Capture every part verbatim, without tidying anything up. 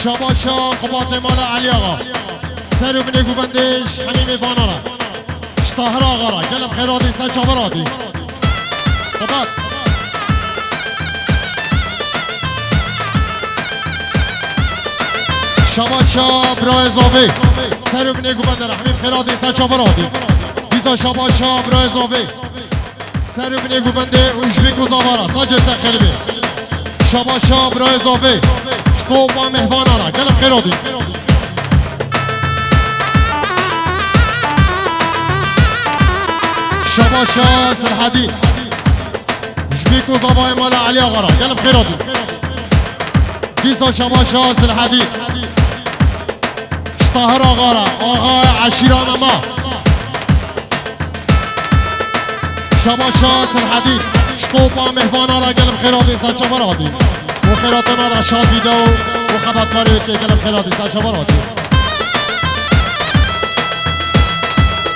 Şabaşa qubatê mala Elî Axa. Ser û binê guvendê ji hemî mêvanan re. Ji Tahir Axa re. Gelek xêr hatî, ser çavan hatî. Qubat. Şabaşa birayê Zavê. Ser û binê guvendê re. Hemî xêr hatî, ser çavan hatî. Dîsa şabaşa birayê Zavê. Ser û binê guvendê û ji vî ku zavara, sacê te xêr be. Şabaşa birayê Zavê, ji topa mêhvanan re, gelek xêr hatî. Şabaşa Silhedîn, ji vî ku zavayê mala Elî Axa re, gelek xêr hatî. Dîsa şabaşa Silhedîn. Ji Tahir Axa re, axayê eşîra me ma. Şabaşa Silhedîn, ji topa mêhvanan re gelek xêr hatî, ser çavan hatî. Bo xêrhatana re şad dîde û bo xebatkarê wê kê gelek xêr hatî, ser çavan hatî.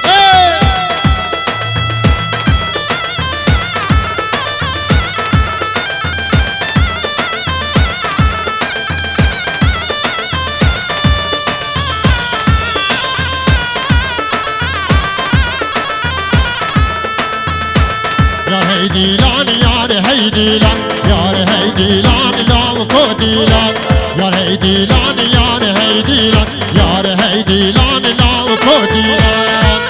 Ê! Yar hey dîlan, yar hey dîlan, yar hey dîlan, law ko dîlan. Yar hey dîlan, yar hey dîlan, yar hey dîlan, law ko dîlan.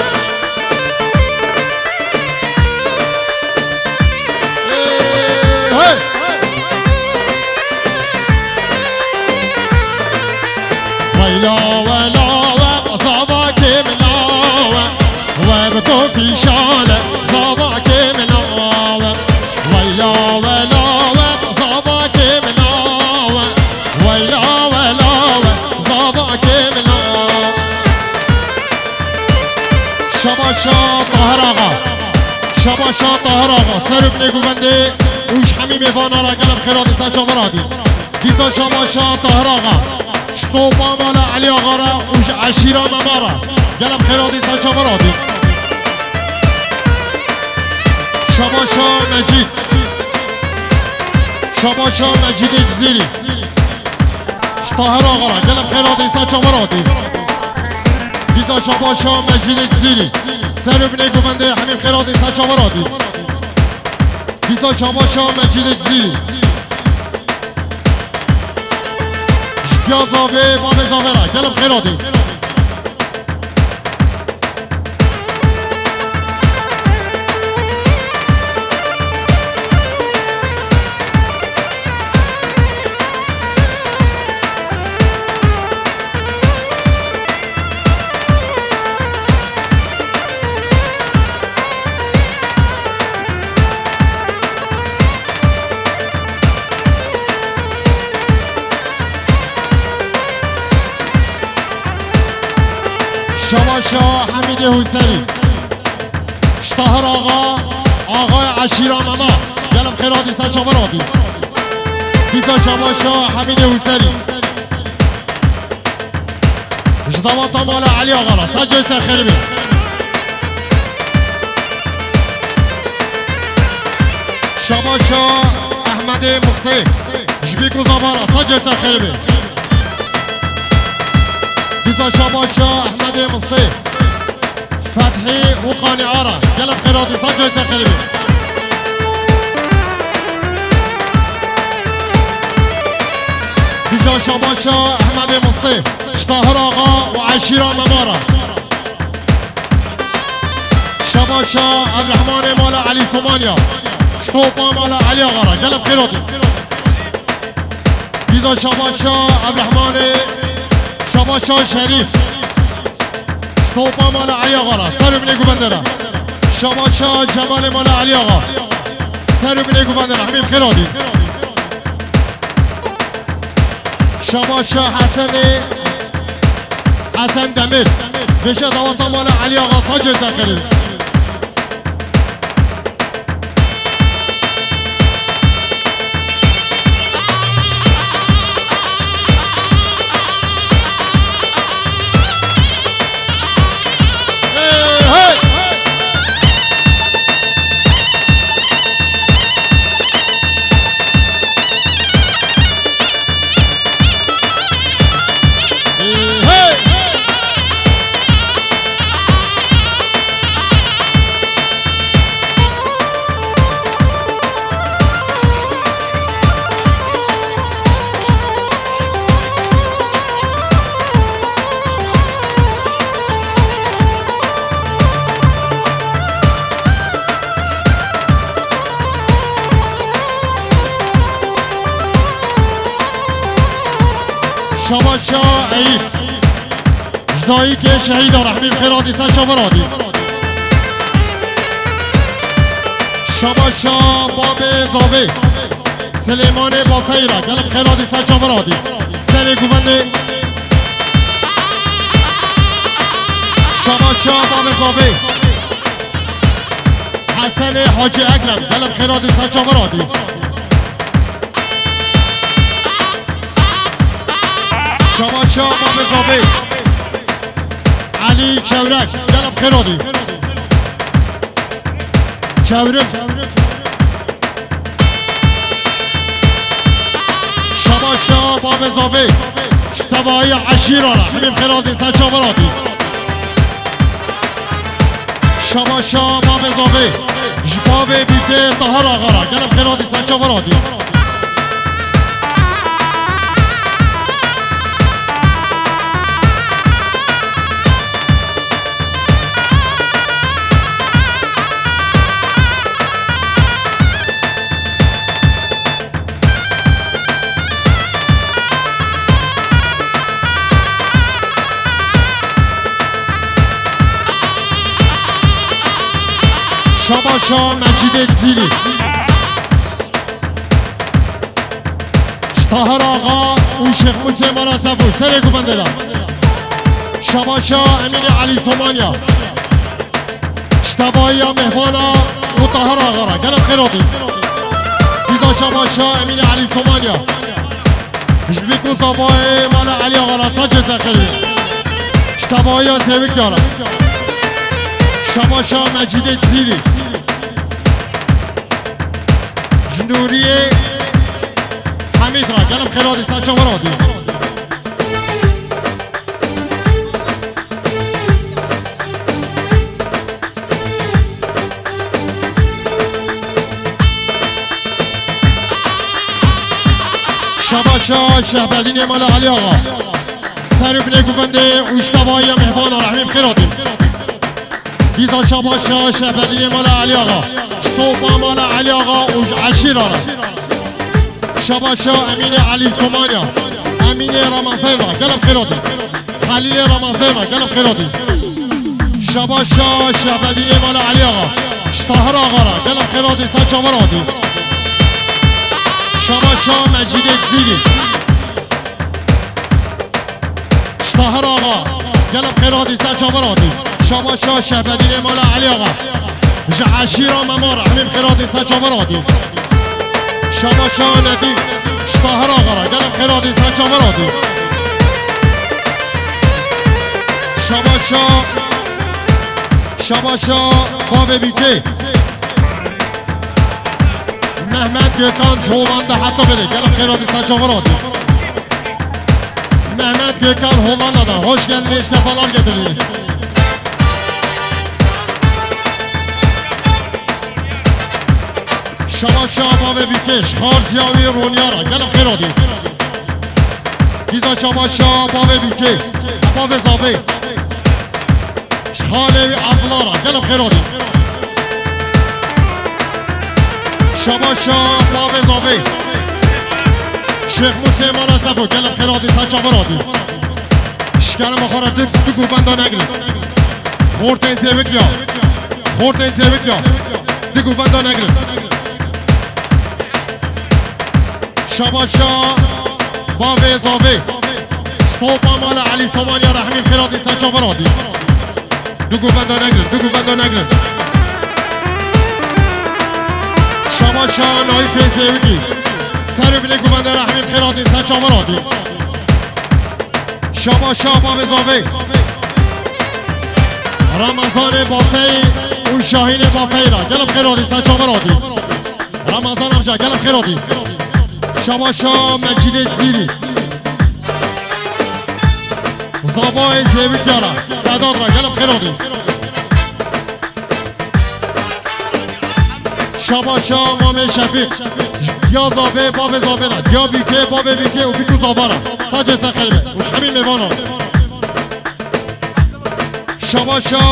Hey! Weyla we lawe, zavakê min lawe, we bi kofî şale, zavakê min lawe. Weyla we lawe, zavakê min lawe, weyla we lawe, zavakê min lawe. Şabaşa Tahir Axa. Şabaşa Tahir Axa. Ser û binê guvendê û ji hemî mêvanan re gelek xêr hatî, ser çavan hatî. Dîsa şabaşa Tahir Axa. Ji topa mala Elî Axa re û ji eşîra me ma re. Gelek xêr hatî, ser çavan hatî. Şabaşa Mecîd. Şabaşa Mecîdê Cizîrî. Ji Tahir Axa re, gelek xêr hatî, ser çavan hatî. Dîsa şabaşa Mecîdê Cizîrî. Ser û binê guvendê hemî xêr hatî, ser çavan hatî. Dîsa şabaşa Mecîdê Cizîrî. Ji piya Zavê, bavê Zavê re, gelek xêr hatî. Şabaşa Hemîdê Hûserî. Ji Tahir Axa, axayê eşîra me ma. Gelek xêr hatî, ser çavan hatî. Dîsa şabaşa Hemîdê Hûserî. Ji dawata mala Elî Axa re, sacê te xêr be. Şabaşa Ehmedê Mistê. Ji vî ku zavara, sacê te xêr be. Dîsa şabaşa Ehmedê Mistê. Fethî û Qanî Ara. Gelek xêr hatî, sacê te xêr be. Dîsa şabaşa Ehmedê Mistê. Ji Tahir Axa û eşîra me ma re. Şabaşa Evrehmanê mala Elî Somanya. Ji topa mala Elî Axa re. Gelek xêr hatî. Dîsa şabaşa Evrehmanê, şabaşa Şerîf. Ji topa mala Elî Axa re. Ser û binê guvendê re. Şabaşa Cemalê mala Elî Axa. Ser û binê guvendê re. Hemî bi xêr hatî. Şabaşa Hesenê, Hesen Demir. Vêşe dawata mala Elî Axa, sacê te xêr be. Şabaşa Eyüp. Ji dayikê şehîda rehmî bi xêr hatî ser çavan hatî. Şabaşa babê zavê. Silêmanê Bafeyra, gelek xêr hatî ser çavan hatî. Serê guvendê. Şabaşa babê zavê. Hesenê Hacı Ekrem, gelek xêr hatî ser çavan hatî. Şabaşa babê zavê. Elî Çevrek, gelek xêr hatî. Çevrim. Şabaşa babê zavê. Ji tevaya eşîra re. Hemî bi xêr hatî ser çavan hatî. Şabaşa babê zavê. Ji bavê bîkê Tahir Axa re. Gelek xêr hatî ser çavan hatî. Şabaşa Mecîdê Cizîrî. Ji Tahir Axa û Şêx Musê Mala Sefo serê guvendê de. Şabaşa Emînê Elî Somanya. Ji tevaya mêvana û Tahir Axa re. Gelek xêr hatî. Dîsa şabaşa Emînê Elî Somanya. Ji vî ku zavayê Mala Elî Axa re, sacê ser xêr bî. Ji tevaya Zêwikya re. Şabaşa Mecîdê Cizîrî. Ji Nûriyê Hemîd re. Gelek xêr hatî ser çavan hatî. Şabaşa Şehbedînê Mala Elî Axa. Ser û binê guvendê û ji tevaya mêvana rehmî bi xêr hatî. Dîsa şabaşa Şehbedînê Mala Elî Axa. Ji topa Mala Elî Axa û ji eşîra re. Şabaşa Emînê Elî Somanya. Emînê Ramazan re. Gelek xêr hatî. Xelîlê Ramazan re. Gelek xêr hatî. Şabaşa Şehbedînê Mala Elî Axa. Ji Tahir Axa re. Gelek xêr hatî ser çavan hatî. Şabaşa Mecîdê Cizîrî. Ji Tahir Axa, gelek xêr hatî ser çavan hatî. Şabaşa Şehbedînê Mala Elî Axa. Ji eşîra Mema re hemî bi xêr hatî ser çavan hatî. Şabaşa Nedîm, ji Tahir Axa re, gelek xêr hatî ser çavan hatî. Şabaşa, şabaşa bavê Bîkê. Mehmet Gökhan ji Hollanda heta bide. Gelek xêr hatî ser çavan hatî. Mehmet Gökhan Hollanda'dan. Hoş geldiniz, sefalar getirdiniz. Şabaşa bavê Bîkê, ji xaltiya wî Ronyara. Gelek xêr hatî. Dîsa şabaşa bavê Bîkê, bavê zavê. Ji xalê wî Abdullah re, gelek xêr hatî. Şabaşa bavê zavê. Şêx Musê Mala Sefo, gelek xêr hatî, ser çavan hatî. Ji kerema xwe re du, du govenda negirin. Xortên Zêwikya. Xortên Zêwikya. Du govenda negirin. Şabaşa bavê zavê. Ji topa Mala Elî Somanya re hemî bi xêr hatî ser çavan hatî. Du govenda negirin, du govenda negirin. Şabaşa Naîfê Zêwikî. Ser û binê govenda re hemî bi xêr hatî ser çavan hatî. Şabaşa bavê zavê. Ramazanê Bafey û Şahînê Bafey re. Gelek xêr hatî ser çavan hatî. Ramazan amca, gelek xêr hatî. Şabaşa Mecîdê Cizîrî. Zavayê Zêwikya re, Sedat re, gelek xêr hatî. Şabaşa Mamê Şefîq. Ya zavê, bavê zavê re. Ya Bîkê, bavê Bîkê û Bîk û zava re. Sacê ser xêr be. Û ji hemî mêvanan. Şabaşa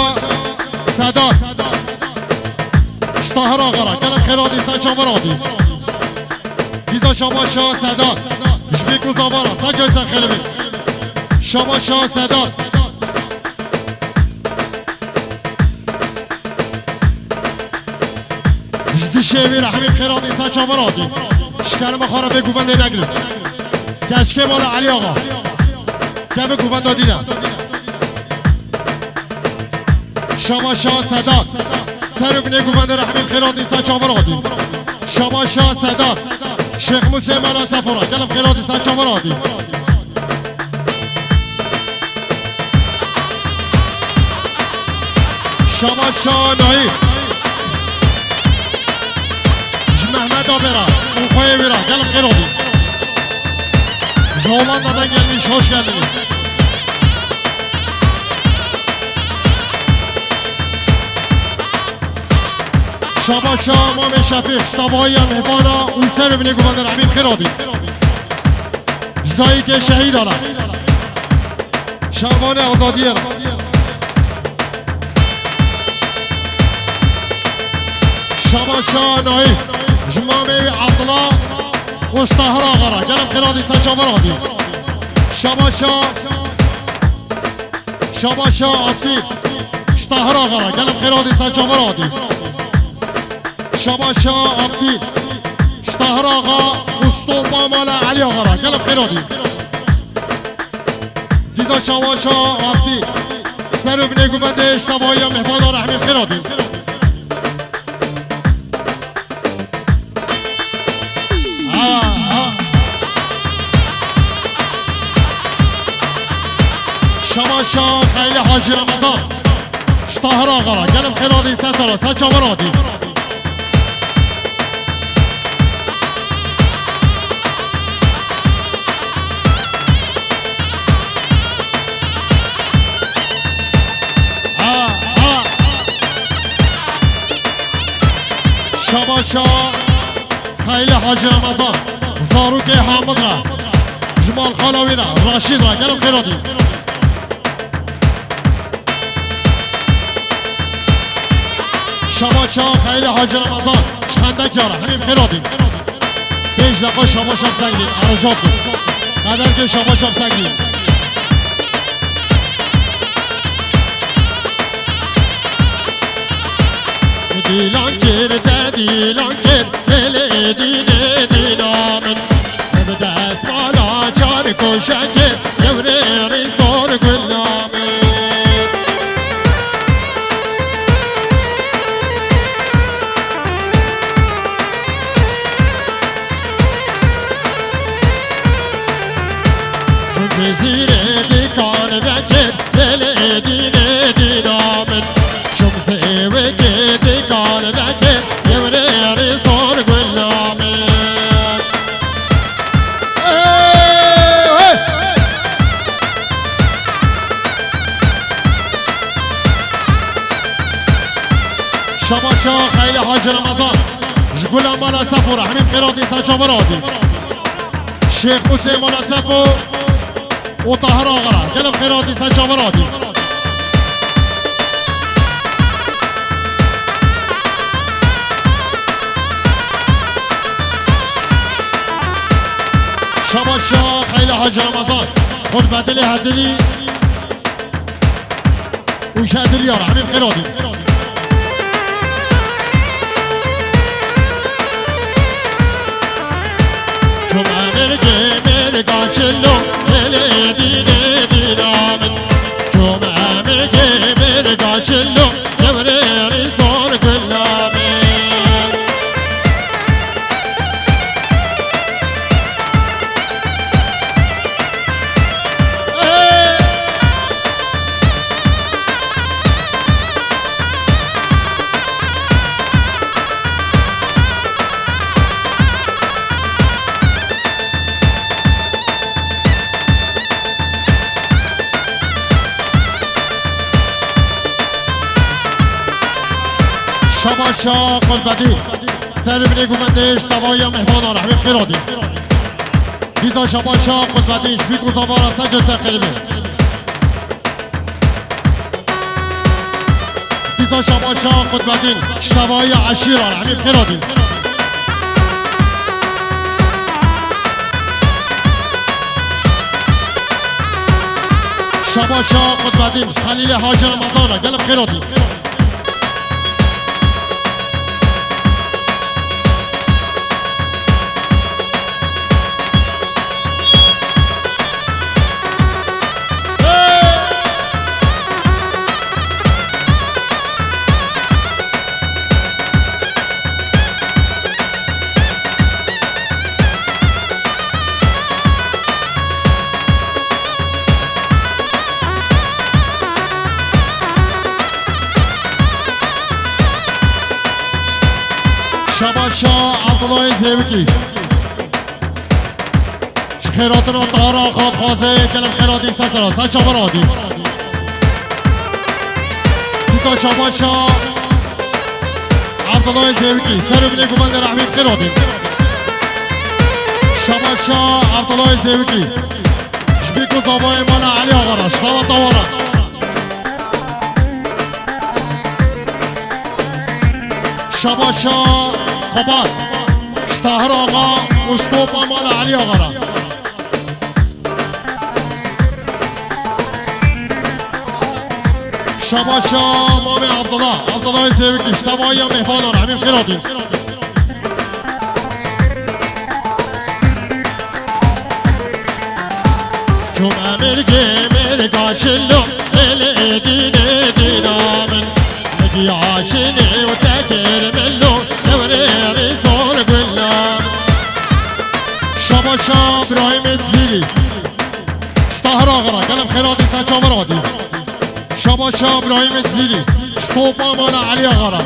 Sedat. Ji Tahir Axa re. Gelek xêr hatî, ser çavan hatî. Dîsa şabaşa Sedat. Ji Bîk û zava re. Sacê ser xêr be. Şabaşa Sedat. Ji dişê wî re hemî xêratî ser çavan hatî. Ji kerema xwe re vê guvendê negirin. Keçikê mala Elî Axa. Keve guvenda dîne. Şabaşa Sedat. Ser û binê guvendê re hemî xêratî ser çavan hatî. Şabaşa Sedat. Şêx Musê mala Sefo re. Gelek xêratî ser çavan hatî. Şabaşa Nahî. Ji Mehmet Abê re û xweyê wî re. Gelek xêratî. Ji Hollanda'dan gelmiş, hoş geldiniz. Şabaşa Mamê Şefîq, ji tevaya mêvana û ser û binê guvendê re hemî xêratî. Ji dayikê şehîdan re. Şervanê azadiyê re. Şabaşa Naîf, ji mamê wî Abdullah û ji Tahir Axa re. Gelek xêratî ser çavan hatî. Şabaşa Şabaşa Abdî, ji Tahir Axa re, gelek xêratî ser çavan hatî. Şabaşa Abdî, ji Tahir Axa û stopa mala Elî Axa re, gelek xêratî. Dîsa Şabaşa Abdî, ser û binê guvendê ji tevaya mêvana re hemî xêratî. Ha, ha. Şabaşa Xeylê Hacî Remezan. Ji Tahir Axa re. Gelek xêratî ser sera, ser çavan hatî. Ha, ha. Şabaşa Xeylê Hacî Remezan, zarokê Hamid re, ji malxala wî re, Raşîd re, gelek xêratî. Şabaşa Xeylê Hacî Remezan, ji Xendekiya re, hemî xêratî. Pênc deqa şabaşa bi seng dîn, erecat dîn. Qederkê şabaşa bi seng dîn. Dîlan kir, te dîlan kir, gelê dînê dîna min. Bi destmala çar koşekê, yew rê rî zor gula min. Çimkî zîrê dîkan vekir, gelê dînê dîna min. Çim zêwekê dîkan vekir, yew rê rî zor gula min. Ey, hey! Şabaşa Xeylê Hacî Remezan. Ji gula mala Sefo re, hemî xêratî ser çavan hatî. Şêx Musê mala Sefo û Tahir Axa re. Gelek xêratî ser çavan hatî. Şabaşa Xeylê Hacî Remezan. Xwe vedilê hedilî. Û ji hedilîya re hemî xêratî. Çom emirgê mêrga çilo, gelê dînê dîna min. Çom emirgê mêrga çilo, yew rê rî zor gula min. Şabaşa Xulbedî. Ser û binê guvendê ji tevaya mêvana re hemî xêratî. Dîsa şabaşa Xulbedî ji vî ku zavara ser cil ser xêrê be. Dîsa şabaşa Qutbedîn, ji tevaya eşîra, hemî bi xêr hatî. Şabaşa Qutbedîn, Xelîlê Hacî Remezan e, gelek xêr hatî. Şabaşa Abdullahê Zêwikî. Ji xêratina Tahar Axa dixwaze, gelek xêr hatî, ser sera, ser çavan hatî. Dîsa şabaşa Abdullahê Zêwikî, ser û binê guvendê rehmî, xêr hatî. Şabaşa Abdullahê Zêwikî. Ji bî ku zavayê mala Elî Axa re, ji tava tava re. Şabaşa Xebat, ji Tahir Axa û ji topa mala Elî Axa re. Şabaşa Mamê Abdullah, Abdullahê Zêwikî, ji tevaya mêhvanan re, hemî bi xêr hatîn. Çûm emirgê mirga çilo, lê lê dînê dîna min. Giya çinê û tekir min lo, ewrê rîzor gula min. Şabaşa Birahîmê Zîrî. Ji Tahir Axa re, gelek xêr hatî, ser çavan hatî. Şabaşa Birahîmê Zîrî. Ji topa mala Elî Axa re.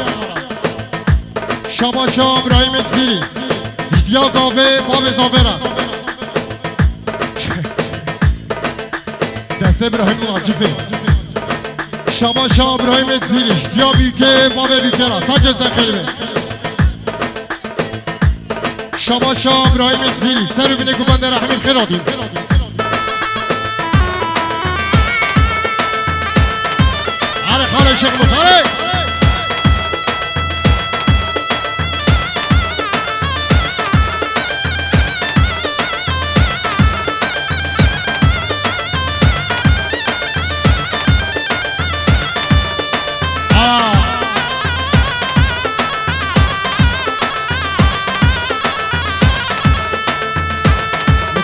Şabaşa Birahîmê Zîrî. Ji diya zavê, bavê zavê re. Destê Birahîm û Racifê. Şabaşa Birahîmê Zîrî. Ji diya bîkê, bavê bîkê re. Sacê zexêr be. Şabaşa Birahîmê Zîrî, ser û binê guvendê re hemî bi xêr hatîn. Erê xalê Şêx Musa, erê!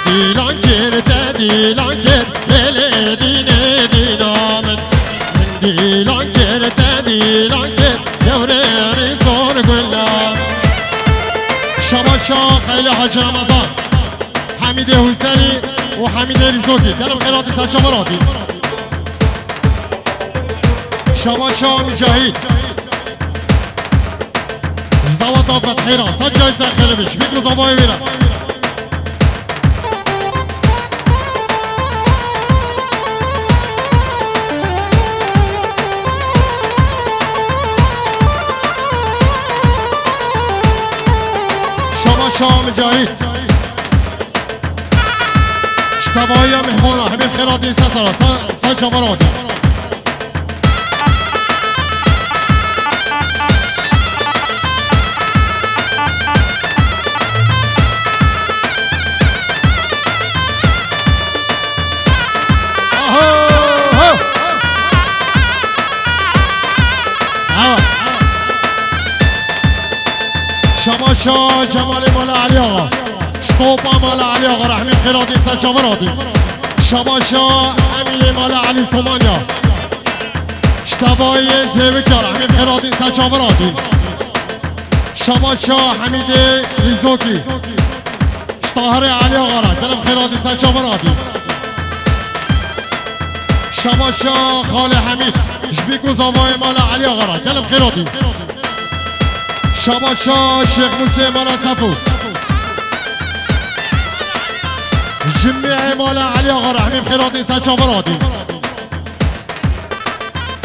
Dîlan kir te dîlan kir, lê lê dînê dîna min. Min dîlan kir te dîlan kir, ewrê rîzor gula. Şabaşa Xelîlê Hacî Remezan, Hemîdê Husênî û Hemîdê Rîzokî. Gelek xêr hatî, ser çavan hatî. Şabaşa Micahîd. Ji daweta Fethê re, sed cayî ser xêr be, ji bîk û zavayê wê re. Şabaşa Micahîd. Ji tevahiya mehmana, hemî bi xêr hatî, ser sera, ser, ser çavan hatî. Aho, ho! Awa. Şabaşa Cemalê mala Elî Axa. Ji topa mala Elî Axa re hemî bi xêr hatî, ser çavan hatî. Şabaşa Emînê mala Elî Somanya. Ji tevayê Zêwikar hemî bi xêr hatî, ser çavan hatî. Şabaşa Hemîdê Rîzokî. Ji Tahirê Elî Axa re, gelek xêr hatî, ser çavan hatî. Şabaşa Xalê Hemîd, ji bîk û zavayê mala Elî Axa re, gelek xêr hatî. Şabaşa Şêx Musê mala Sefo. Ji mêyê mala Elî Axa re, hemî bi xêr hatî, ser çavan hatî.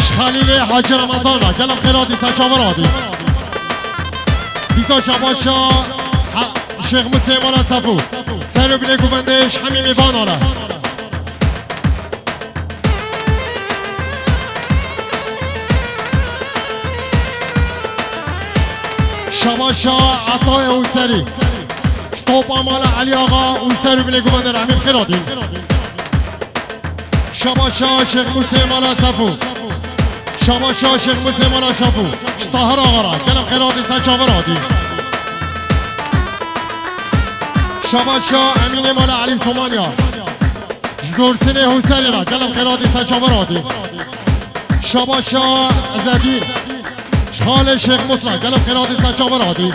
Ji Xelîlê Hacî Remezan re, gelek xêr hatî, ser çavan hatî. Dîsa şabaşa Ha-, Şêx Musê mala Sefo. Ser û binê guvendê ji hemî mêvanan re. Şabaşa Etayê Hûserî. Ji topa mala Elî Axa û ser û binê guvendê re hemî bi xêr hatî. Şabaşa Şêx Musê mala Sefo. Şabaşa Şêx Musê mala Sefo. Ji Tahir Axa re. Gelek xêr hatî, ser çavan hatî. Şabaşa Emînê mala Elî Somaniya. Ji Dorsinê Hûserê re. Gelek xêr hatî, ser çavan hatî. Şabaşa Ezedîn. Ji xalê Şêx Musla, gelek xêr hatî, ser çavan hatî.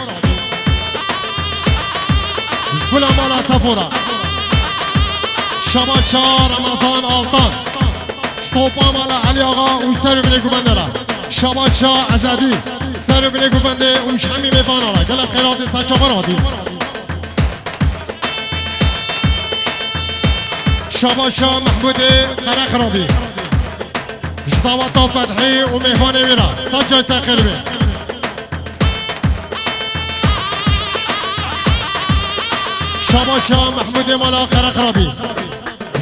Ji Gula mala Sefo re. Şabaşa Remezan Altan. Ji Topa mala Elî Axa û ser û binê guvende re. Şabaşa Ezedî. Ser û binê guvendê û ji hemî mêvana re. Gelek xêr hatî, ser çavan hatî. Şabaşa Mehmûdê Qerexirabî. Ji daweta Fethî û mêvanê wê re. Sed cayê ser xêr be. Şabaşa Mehmûdê mala Qerexirabî.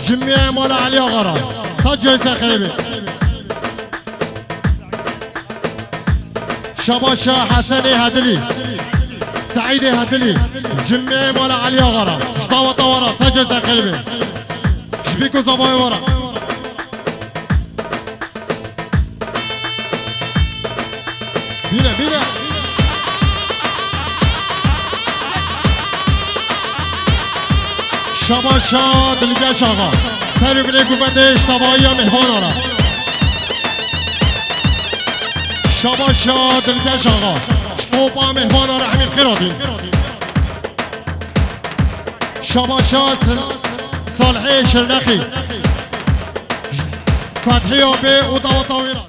Cimiyê mala Elî Axa re. Sed cayê ser xêr be. Şabaşa Hesenê Hedilî. Seîdê Hedilî. Cimiyê mala Elî Axa re. Ji daweta we re. Sed cayê ser xêr be. Ji bîk û zavayê we re. Bîne, bîne. Şabaşa Dilgeş Axa. Ser û binê guvendê ji tevahiya mêvana re. Şabaşa Dilgeş Axa. Ji Topa mêvana re hemî xêr hatî. Şabaşa S-, Salihê Şirnexî. Fethiya bê û daweta wê re.